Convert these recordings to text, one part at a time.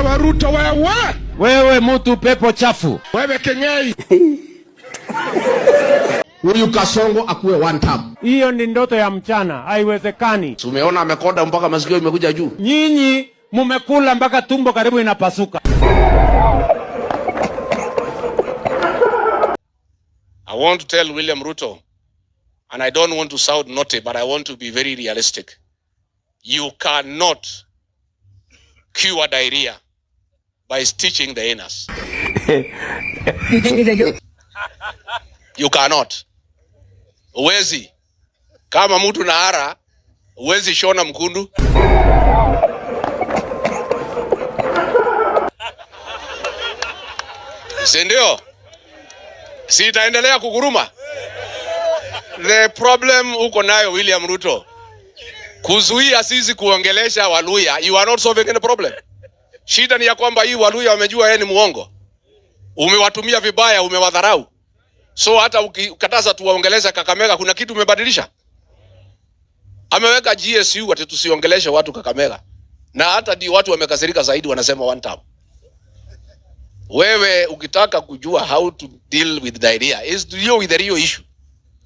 Wewe Ruto wewe. Wewe mtu pepo chafu. Wewe Kenyei. Huyu Kasongo akuwe one term. Hiyo ni ndoto ya mchana, haiwezekani. Si umeona amekonda mpaka masikio imekuja juu. Nyinyi mumekula mpaka tumbo karibu inapasuka. I want to tell William Ruto, and I don't want to sound naughty, but I want to be very realistic. You cannot cure diarrhea by stitching the anus. You cannot. Uwezi. Kama mtu na hara, uwezi shona mkundu. Si ndio? Si itaendelea kuguruma? The problem uko nayo William Ruto, kuzuia sisi kuongelesha Waluya, you are not solving any problem. Shida ni ya kwamba hii Waluya wamejua yeye ni muongo, umewatumia vibaya, umewadharau. So hata ukikataza tuwaongelesha Kakamega, kuna kitu umebadilisha? Ameweka GSU ati tusiongeleshe watu Kakamega, na hata ndio watu wamekasirika zaidi, wanasema one term. Wewe ukitaka kujua how to deal with diarrhea is to deal with the real issue.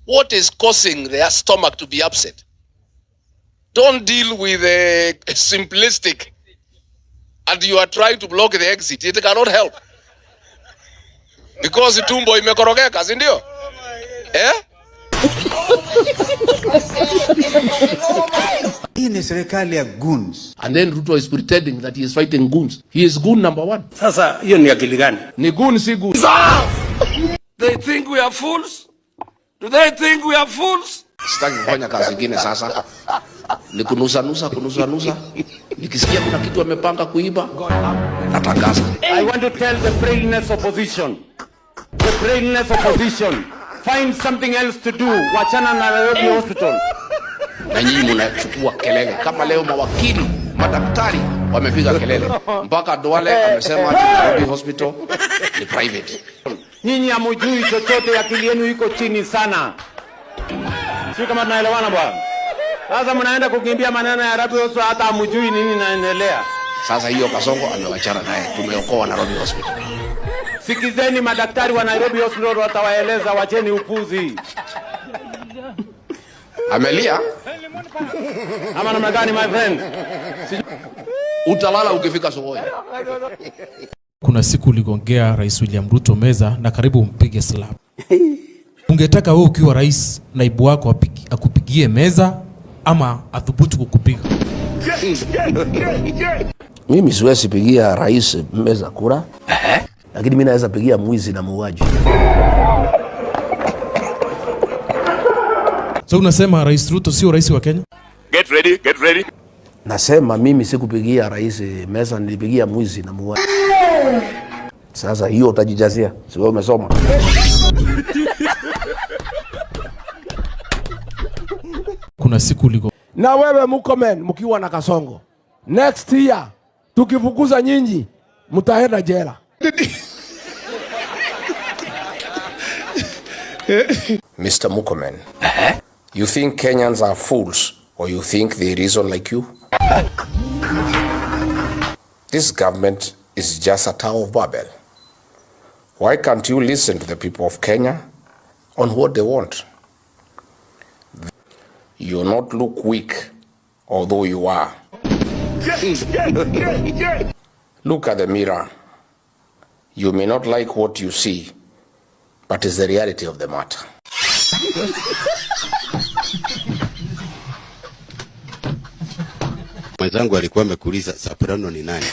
What is causing their stomach to be upset? Don't deal with a simplistic and you are trying to block the exit. It cannot help. Because tumbo imekorogeka, si ndio? Eh? Hii ni serikali ya goons. And then Ruto is pretending that he is fighting goons. He is goon number one. Sasa hiyo ni akili gani? Ni goon si goon. They think we are fools. Do they think we are fools? Sitaki kufanya kazi ingine sasa. Ni kunusa nusa, kunusa nusa. Nikisikia kuna kitu amepanga kuiba, natangaza. I want to tell the brainless opposition. The brainless opposition. Find something else to do. Wachana na Nairobi Hospital. Na nyinyi mnachukua kelele kama leo mawakili, madaktari wamepiga kelele mpaka Duale amesema ati Nairobi Hospital ni private. Nyinyi hamujui chochote, akili yenu iko chini sana. Sio kama tunaelewana bwana? Sasa mnaenda kukimbia maneno ya Nairobi Hospital, hata hamujui nini inaendelea. Sasa hiyo Kasongo amewachana naye, tumeokoa Nairobi Hospital. Sikizeni madaktari wa Nairobi Hospital watawaeleza, wacheni upuzi. Amelia, Ama namna gani my friend? Utalala ukifika Sokoni. Kuna siku uligongea Rais William Ruto meza na karibu umpige slap. Ungetaka wewe ukiwa rais, naibu wako akupigie meza ama athubutu kukupiga? Mimi siwezi pigia rais meza kura, lakini mimi naweza pigia mwizi na muuaji. So unasema Rais Ruto sio rais wa Kenya? Get ready, get ready. Nasema mimi sikupigia rais meza, nilipigia mwizi na muuaji. Sasa hiyo utajijazia, si wewe umesoma? Kuna siku uligo Na wewe Murkomen mkiwa na Kasongo. Next year tukifukuza nyinyi mtaenda jela. Mr. Murkomen, you think Kenyans are fools or you think they reason like you? This government is just a Tower of Babel. Why can't you listen to the people of Kenya on what they want? You not look weak, although you are. Look at the mirror. You may not like what you see, but it's the reality of the matter. Mwenzangu alikuwa amekuuliza soprano ni nani?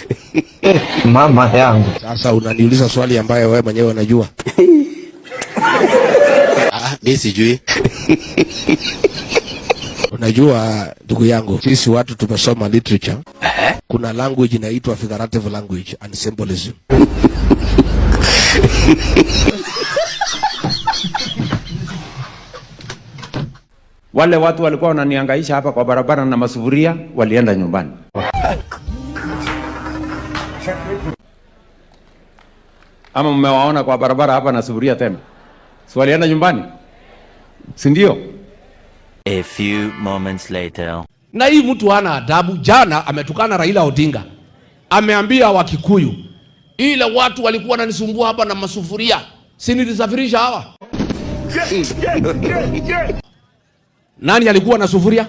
Mama yangu. Sasa unaniuliza swali ambayo wewe mwenyewe unajua. Ah, mimi sijui. Unajua ndugu yangu, sisi watu tumesoma literature. Kuna language inaitwa figurative language and symbolism. Wale watu walikuwa wananihangaisha hapa kwa barabara na masufuria walienda nyumbani. Ama mmewaona kwa barabara hapa na sufuria tena? Si walienda nyumbani? Si ndio? A few moments later. Na hii mtu hana adabu. Jana ametukana Raila Odinga, Ameambia Wakikuyu, ile watu walikuwa wananisumbua hapa na masufuria, si nilisafirisha hawa? Nani alikuwa na sufuria?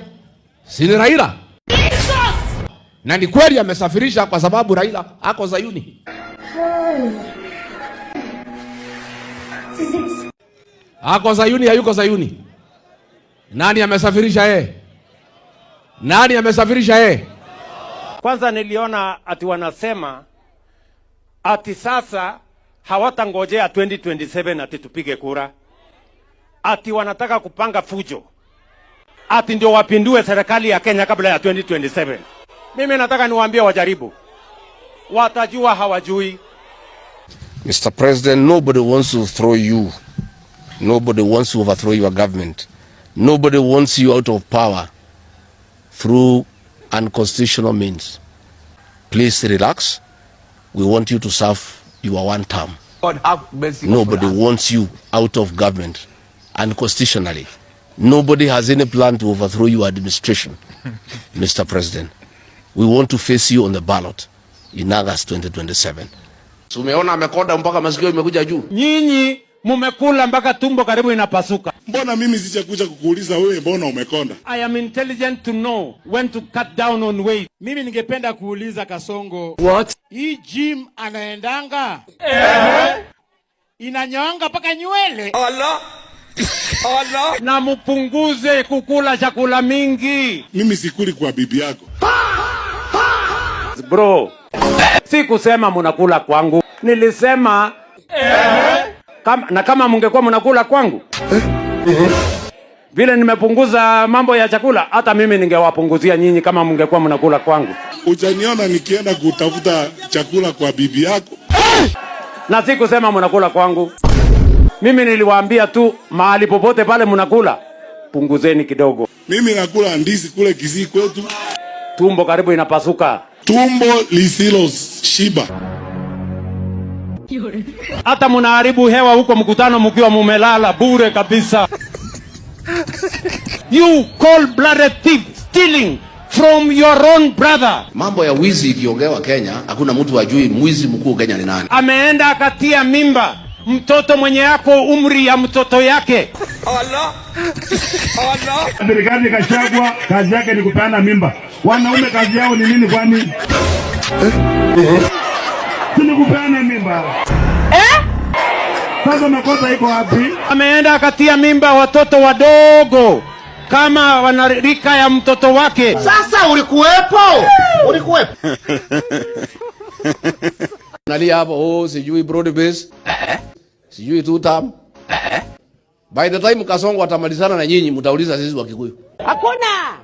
Si ni Raila? Na ni kweli amesafirisha, kwa sababu Raila ako Zayuni. Ako Zayuni, hayuko Zayuni? Nani amesafirisha yeye? Nani amesafirisha yeye? Kwanza niliona ati wanasema ati sasa hawatangojea 2027 ati tupige kura, ati wanataka kupanga fujo, ati ndio wapindue serikali ya Kenya kabla ya 2027. Mimi nataka niwaambie wajaribu, watajua hawajui. Mr. President, nobody wants to throw you. Nobody wants to overthrow your government. Nobody wants you out of power through unconstitutional means. Please relax. We want you to serve your one term. God have mercy. Nobody wants you out of government unconstitutionally. Nobody has any plan to overthrow your administration, Mr. President. We want to face you on the ballot in August 2027. So umeona amekonda mpaka masikio imekuja juu. Nyinyi mumekula mpaka tumbo karibu inapasuka. Mbona mimi sijakuja kukuuliza wewe, mbona umekonda? I am intelligent to know when to cut down on weight. Mimi ningependa kuuliza Kasongo. What? Hii gym anaendanga inanyoanga mpaka nywele? Allah. Allah. Na mupunguze kukula chakula mingi. Mimi sikuli kwa bibi yako. Bro, si kusema munakula kwangu, nilisema na kama mungekuwa mnakula kwangu vile nimepunguza mambo ya chakula, hata mimi ningewapunguzia nyinyi kama mungekuwa mnakula kwangu. Hujaniona nikienda kutafuta chakula kwa bibi yako? Na si kusema mnakula kwangu, mimi niliwaambia tu mahali popote pale mnakula punguzeni kidogo. Mimi nakula ndizi kule Kisii kwetu. Tumbo karibu inapasuka. Tumbo lisilo shiba. Hata mnaharibu hewa huko mkutano mkiwa mumelala bure kabisa. You cold-blooded thief stealing from your own brother. Mambo ya wizi ikiongewa Kenya, hakuna mtu ajui mwizi mkuu Kenya ni nani. Ameenda akatia mimba mtoto mwenye yako umri ya mtoto yake. Allah. Allah. Serikali Gachagua kazi yake ni kupeana mimba. Wanaume kazi yao ni nini kwani? Si ni kupeana mimba. Sasa makosa iko wapi? Ameenda akatia mimba watoto wadogo kama wanarika ya mtoto wake. Sasa ulikuwepo? Ulikuwepo? Nalia hapo, oh, sijui broad base. Sijui two term. By the time Kasongo atamalizana na nyinyi, mtauliza sisi Wakikuyu. Hakuna.